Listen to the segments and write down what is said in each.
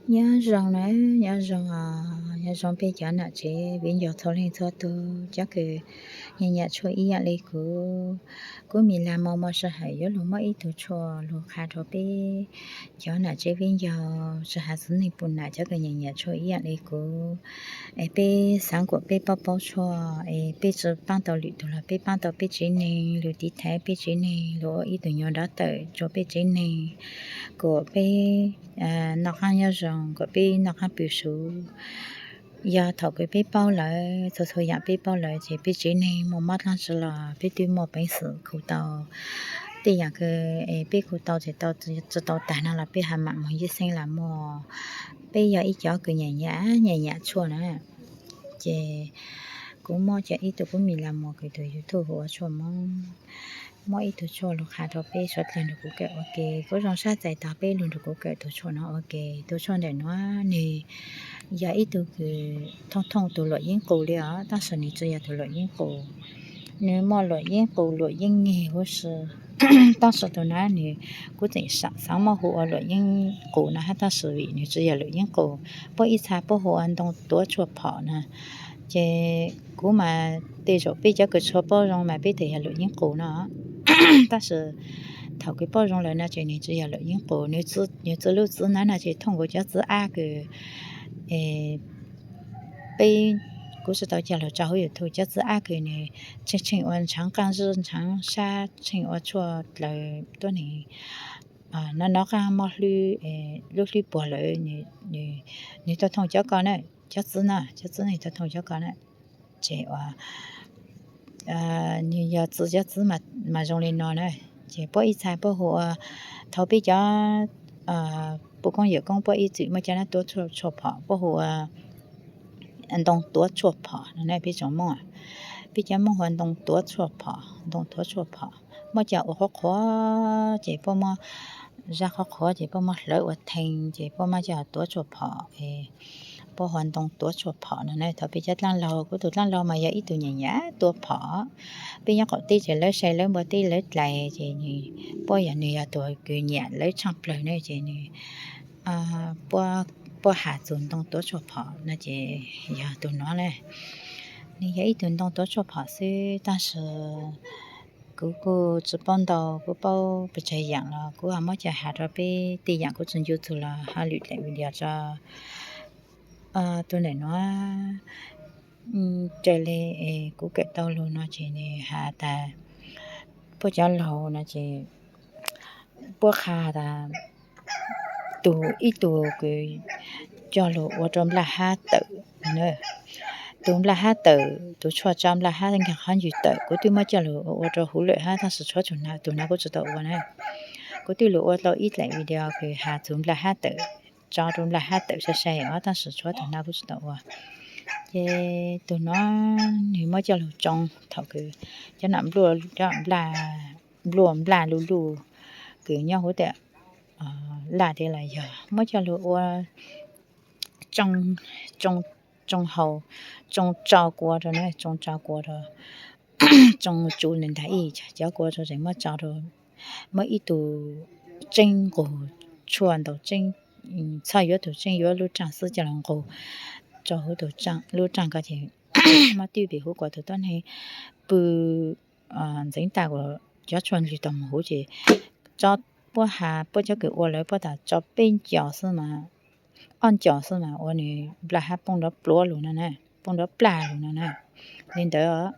Nyob zoo na, nyob zoo os, nyob zoo peb cov nam tsev viv ncaus txhua leej txhua tus, cov kws nyiam nyiam tshuaj ib yam li kuv. Kuv Mis Las Mos mos sij hawm yuav lug muab ib tug tshuaj lug qha rua peb cov nam tsev viv ncaus tsis has txiv neej puj nam cov kws nyiam nyiam tshuaj ib yam li kuv. Es peb xaav kuas peb paub paub tshuaj, es peb tsi paab tau lwm tug los peb paab tau peb tsev neeg, lug tiv thaiv peb tsev neeg, lug ua ib tug nyuag dov tawm rua peb tsev neeg, kuas peb noj qaab nyob zoo, kuas peb noj qaab pw suv. Yog thaum kws peb paub lawm, txhua txhua yaam peb paub lawm ces peb tsev neeg muaj mob dlaab tsi los peb twb muaj peev xwm khu tau. Tej yaam kws es peb khu tau ces tau, tsi tau tag no los peb has mam moog yeb xeeb los muaj. Peb yog ib cov kws nyiam nyiam, nyiam nyiam tshuaj na. Ces kuv muab cov ib tug kuv Mis Las Mos kws tug YouTube hu ua Tshuaj Moob, muab ib tug tshuaj lug qha rua peb suav dlawg nrug kuv kawm ua ke. Kuv zoo sab txais tog peb lug nrug kuv kawm tug tshuaj no ua ke. Tug tshuaj ntawm nuav nwg yog ib tug kws thooj thooj tug luam yeeb qus li os, tab sis nwg tsi yog tug luam yeeb qus. Nwg muaj luam yeeb qus luam yeeb nyeg huv si, tab sis tug nuav nwg, kuv tseem xaav muab hu ua luam yeeb qus no hab, tab sis vim nwg tsi yog luam yeeb qus. Puab ib txha puab hu ua ntoo tuav tshuaj phom na. Ces kuv mas tej zaum peb cov kws tshua paub zoo mas peb tias yog luam yeeb qus no. Tab sis thaum kws paub zoo lawm no ces nwg tsi yog luam yeeb qus, nwg txi lub txiv na no ces thooj nkaus cov txiv ab kws peb, kuv tsi tau coj lug tso huv YouTube, cov txiv ab kws nwg tsheej tsheej ua ntshaav qaab zib ntshaav sab, tsheej ua tshuaj dlaws tuab neeg nov nov qaab mob hlwb, lub hlwb puag lawm, nwg tau thooj cov ko na, cov txiv na, cov txiv nwg tau thooj cov ko na. Ces ua nwg yog txi cov txiv mas zoo li no na. Ces puab ib txha puab hu ua, thaum peb cov puj koob yawm koob puab ib txwm muaj cov nab tuav tshuaj phom puab hu ua ntoo tuav tshuaj phom no na peb tsoom Moob. Peb cov Moob hu ua ntoo tuav tshuaj phom, ntoo tuav tshuaj phom. Muab coj ua qhuav qhuav ces puab muab zaj qhuav qhuav ces puab muab hlawv ua thee ces puab muab coj tuav tshuaj phom. Puab hu ua ntoo tuav tshuaj phom no na. Thaum peb cov dlaab laug, kuv tug dlaab laug mas yog ib tug nyiam nyiam tuav phom. Peb nyob qaum teb ces lawv sai lawv npua teb lawv dlais ces puab yog nwg yog tug kws nyiam lawv tshaaj plawg ne ces nwg puab has txug ntoo tuav tshuaj phom no ces yog tug nuav na. Nwg yog ib tug ntoo tuav tshuaj phom xwb tab sis kuv kuj tsi paub ntau, kuv paub pes tsawg yaam los kuv ho muab coj has rua peb tej yaam kuv tsi ncu txug los ho lwm daim video tso. Tug ntawm nuav raws li kuv kawm tau lug no ces nwg has tas puab cov laug no ces puab qha tas tug ib tug kws coj lug ua rua nplaj hab tawm. Tug nplaj hab tawm, tug tshuaj tso nplaj hab nkaag qhov ntswg tawm, kuv twb muab coj lug ua rua huv lawm hab tab sis tshuav tug nuav kuv tsi tau ua na. Kuv twb lug ua tau ib daim video kws has txug nplaj hab tawm, tso rua nplaj hab tawm sai sai os, tab sis tshuav tug nuav kuv tsi tau ua. Ces tug nuav nwg muab coj lug tsoo thaum kws cov nam nplua, cov nplaj, nplua nplaj luj luj kws nyob huv tej laj tej los yog muab coj lug ua tsoo, tsoo haus, tsoo tso kua rua na, tsoo tso kua rua, tsoo tsu le ntag ib cov kua rua tseem muab tso rua, muab ib tug tseeb nqug tshuaj ntau tseeb, txhob yuav tug tseeb, yuav lub raaj xwb coj lug nqug rua huv lub raaj ko ces muab twb pem huv kuas tug tuab neeg pw ntxeev tag kuas cov tshuaj ntws tau moog huv ces puab has, puab cov kws ua lawm puab tas tso peb nco xwb mas, ob nco xwb mas ua nwg nplaj hab poob nrov pluav lug no na, poob nrov plaj lug no na. Li ntawd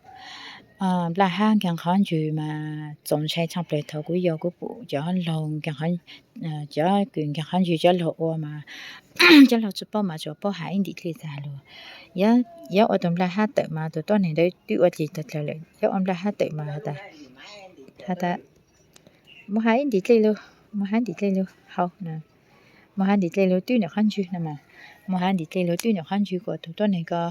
nplaj hab nkaag qhov ntswg mas txaus ntshai tshaaj plawg. Thaum kuv yau kuv pum cov laug, cov kws nkaag qhov ntswg cov laug ua mas cov laug tsi paub mas tsuas paub has ib ntim dlej txag lug. Yuav ua tug nplaj hab tawm mas tug tuab neeg ntawd twb ua dlig tag dlawg lawm, yuav ua nplaj hab tawm mas has tas, has tas mus has ib ntim dlej lug, mus has ntim dlej lug hau, mus has ntim dlej lug twb nwg qhov ntswg no mas, mus has ntim dlej lug twb nwg qhov ntswg kuas tug tuab neeg ko,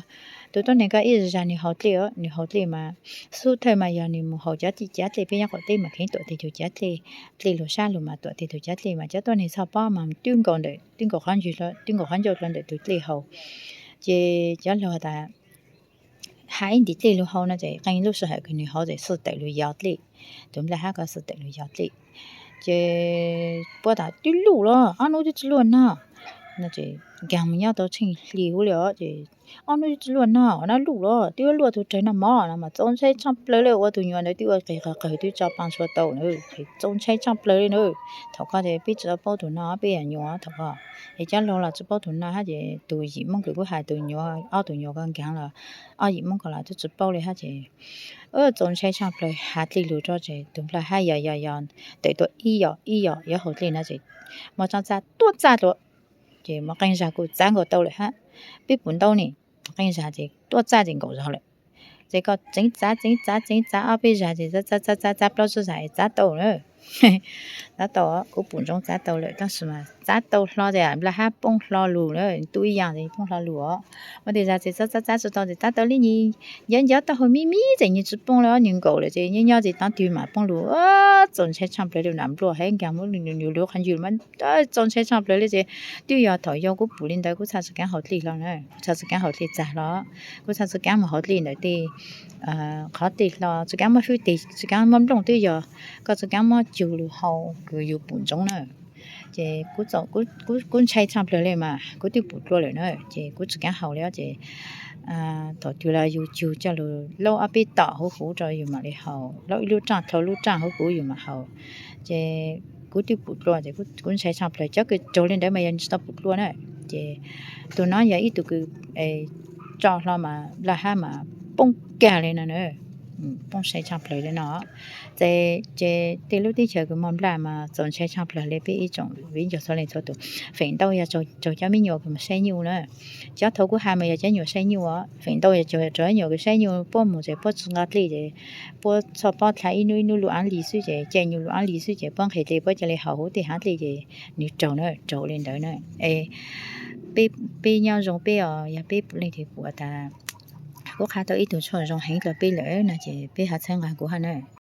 tug tuab neeg ko ib zag nwg haus dlej os, nwg haus dlej mas xub thawj mas yog nwg mus haus cov cav dlej, peb nyob qaum teb mas kheev tuam teg tug cav dlej, dlej lug sab lug mas tuam teg tug cav dlej mas cov tuab neeg txhoj pob mas twb nkaus ntawm, twb nkaus qhov ntswg, twb nkaus qhov ncauj dlua ntawm tug dlej haus. Ces cov laug has tas has ib ntim dlej lug hau no ces qee lub sij hawm kws nwg haus ces xwb tawm lug yau dlej, tug nplaj hab ko xwb tawm lug yau dlej. Ces puab tas twb luj los ob nub twb tsi luaj nag, Nkaag mus nyob tau tsheej hli hub li os ces ob hnub tsi luaj nag, nag luj los twb luaj tug rawg nag mov no mas txaus ntshai tshaj plaws li. Ua tus nyuam ntawd twb ua qis qawg qawg twb tso paa tshua tau na, txaus ntshai tshaj plaws li na. Thaum ko ces peb tsi tau paub tus nag, peb yog nyuam thaum ko es cov laug los tsi paub tus nag hab ces tus yim Moob kws kuv has tus nyuam, ob tus nyuam ko nkaag los ob yim Moob ko los twb tsi paub li hab ces txaus ntshai tshaj plaws. Has dlig lug rau ces tus nplaj hab yog yog yog tawm tuaj ib yam ib yam yuav haus dlig no ces muaj tsob txab tuaj txab dlua ces muaj qee zag kuj txav nkaus tau lawm hab. Peb pum ntau ne, qee zag ces tuaj txab ces nkaum zog lawm. Ces koj tseev txav tseev txav tseev txav ob peb zag ces txav txav txav txav plaub tsib zag es txav tau na. Txav tau, kuv pum ntsoov txav tau lawm tab sis mas txav tau hlo ces nplaj hab poob hlo lug na, tub ib yaam ces poob hlo lug os. Muaj tej zag ces txav txav txav tsi tau ces txav tau li nyuam nco nco taub hau mib mib ces nyuam tsi poob li, nyuam nkaum lawm ces nyob nyob ces tav twg mam poob lug. Txaus ntshai tshaj plaws li, nam npluaj hab nkaag muab yus lub qhov ncauj mas txaus ntshai tshaj plaws li ces twb yog thaum yau kuv pum li ntawd kuv txhaj tsi kaab haus dlig hlo na, kuv txhaj tsi kaab haus dlig txag hlo, kuv txhaj tsi kaab mus haus dlig ntawm tej qhov tej hlo, tsi kaab muab hwb teg, tsi kaab muab nplooj twb yog, koj tsi kaab muab cug lug haus kws yus pum ntsoov na. Ces kuv ntshai tshaj plaws li mas kuv twb pum dlua lawm na ces kuv tsi kaab haus li ces thaum twg los yus cug coj lug laub ob peb tom huv huv rau yus mam li haus, laub ib lub raaj dlhau lub raaj huv huv yus mam haus. Ces kuv twb pum dlua ces kuv ntshai tshaj plaws, cov kws raug li ntawd mas yog tsi tau pum dlua na. Ces tus no yog ib tug kws tso hlo mas nplaj hab mas poob kag li no na, poob sai tshaj plaws li no. Ces ces tej lub teb chaws kws muaj nplaj mas txaus ntshai tshaj plaws li peb ib tsoom viv ncaus txhua leej txhua tus. Feem ntau yog raug cov me nyuam kws mus saib nyuj na. Cov thaum kuv has mas yog cov nyuam saib nyuj os, feem ntau yog raug cov nyuam kws saib nyuj, puab mus ces puab tsi nqa dlej ces puab txhoj pob dlha ib nub ib nub lub aav li xwb ces caij nyuj lub aav li xwb ces puab nqhis dlej puab ca le haus huv tej haav dlej ces nwg raug na, raug li ntawd na. Es peb nyob zoo peb os, yog peb pum leej twg pum tas kuv qha tau ib tug tshuaj zoo heev rau peb lawm no ces peb ho txhawb nqa kuv hab na.